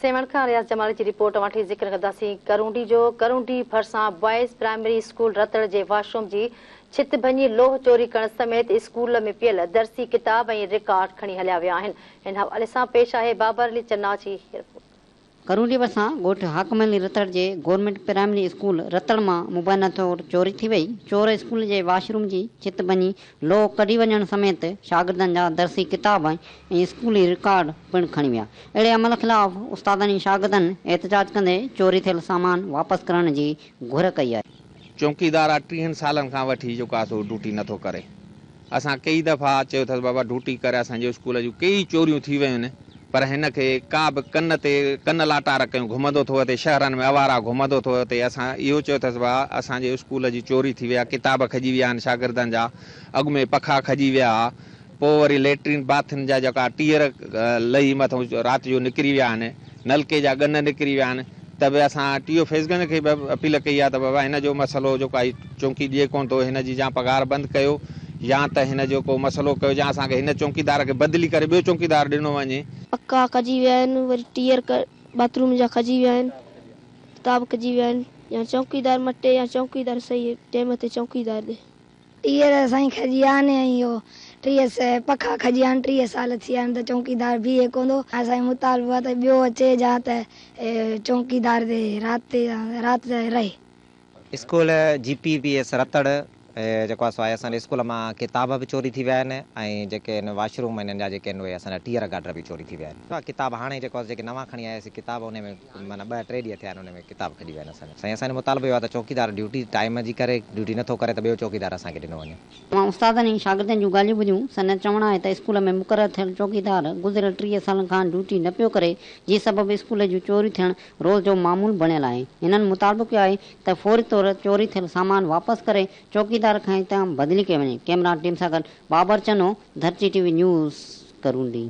سيوهڻ کان رياض جمالي جي رپورٽ اوهان وٽ ذڪر ڪنداسين ڪرونڊي جو ڪرونڊي ڀرسان بوائز پرائمري اسڪول رتڙ جي واش روم جي ڇت ڀڃي لوهه چوري ڪرڻ سميت اسڪول ۾ پيل درسي ڪتاب ۽ رڪارڊ کڻي هليا ويا آهن ان حوالي سان پيش آهي بابر علي چنا جي رپورٽ. ڪرونڊي ڀرسان ڳوٺ حاڪم علي رتڙ جي گورنمينٽ پرائمري اسڪول رتڙ مان مبينا طور چوري ٿي وئي، چور اسڪول جي واش روم جي ڇت ڀڃي لوهه ڪڍي وڃڻ سميت شاگردن جا درسي ڪتاب ۽ اسڪولي رڪارڊ پڻ کڻي ويا، اهڙي عمل خلاف استادن ۽ شاگردن احتجاج ڪندي چوري ٿيل سامان واپس ڪرڻ جي گهر ڪئي آهي. چوڪيدار آ ٽيهن سالن کان وٺي جيڪو آ سو ڊوٽي نٿو ڪري اسان ڪيئي دفعا چيو اٿس بابا ڊوٽي ڪر اسان جي اسڪول جون ڪيئي چوريون ٿي ويون آهن پر هن کي ڪا به ڪن تي ڪن لاٽار ڪيون گهمندو ٿو اچي شهرن ۾ آواره گهمندو ٿو اچي اسان اهو چيو اٿس ڀاء اسان جي اسڪول جي چوري ٿي وئي آ ڪتاب کڄي ويا آهن شاگردن جا اڳ ۾ پکا کڄي ويا ها پوء وري ليٽرين باٿن جا جيڪا ٽيئر لهي مٿئون رات جو نڪري ويا آهن، نلڪي جا ڳن نڪري ويا آهن ته به اسان ٽي او فيض گنج کي به اپيل ڪئي آهي ته بابا هن جو مسئلو جيڪو آهي چونڪي ڏئي ڪونه ٿو هن جي يا پگهار بند ڪيو يا ته هن جو ڪو مسئلو ڪيو يا اسان کي هن چونڪيدار کي بدلي ڪري ٻيو چونڪيدار ڏنو وڃي. پکا کڄي ويا آهن وري ٽيئر باٿ روم جا کڄي ويا آهن ڪتاب کڄي ويا آهن يا چونڪيدار مٽي يا چونڪيدار صحيح ٽيم تي چونڪيدار ڏي. ٽيئر سائين کڄي ويا آهن ۽ اهو 30 پکا کڄي ويا آهن 30 سال ٿي ويا آهن ته چونڪيدار بيهي ڪونه ٿو ۽ سائين مطالبو آهي ته ٻيو اچي جا ته چونڪيدار تي رات رات رهي. School G P P S Ratar جيڪو آهي سو آهي اسان جي اسڪول مان ڪتاب به چوري ٿي ويا آهن ۽ جيڪي آهن واش روم آهن انهن جا جيڪي آهن اهي اسان جا ٽيئر گاڊر به چوري ٿي ويا آهن ڪتاب هاڻي جيڪو آهي جيڪي نوان کڻي آياسين ڪتاب انهي ۾ معنيٰ ٻه ٽي ڏينهن ٿيا آهن ان ۾ ڪتاب کڄي ويا آهن اسان جا. سائين اسان جو مطالبو اهو آهي ته چوڪيدار ڊيوٽي ٽائيم جي ڪري ڊيوٽي نٿو ڪري ته ٻيو چوڪيدار اسان کي ڏنو وڃي. اوهان استادن ۽ شاگردن جون ڳالهيون ٻڌيون، سندن چوڻ آهي ته اسڪول ۾ مقرر ٿيل چوڪيدار گذريل 30 سالن کان ڊيوٽي نه پيو ڪري، جنهن سبب اسڪول جون چوريون ٿيڻ روز جو معمول بڻيل آهي. هنن مطالبو ڪيو آهي ته فوري طور چوري ٿيل سامان واپس ڪري چوڪيدار کي هتان بدلي ڪئي وڃي. ڪئميرا ٽيم سان گڏ Babar Channo, Dharti T V news, Karondi.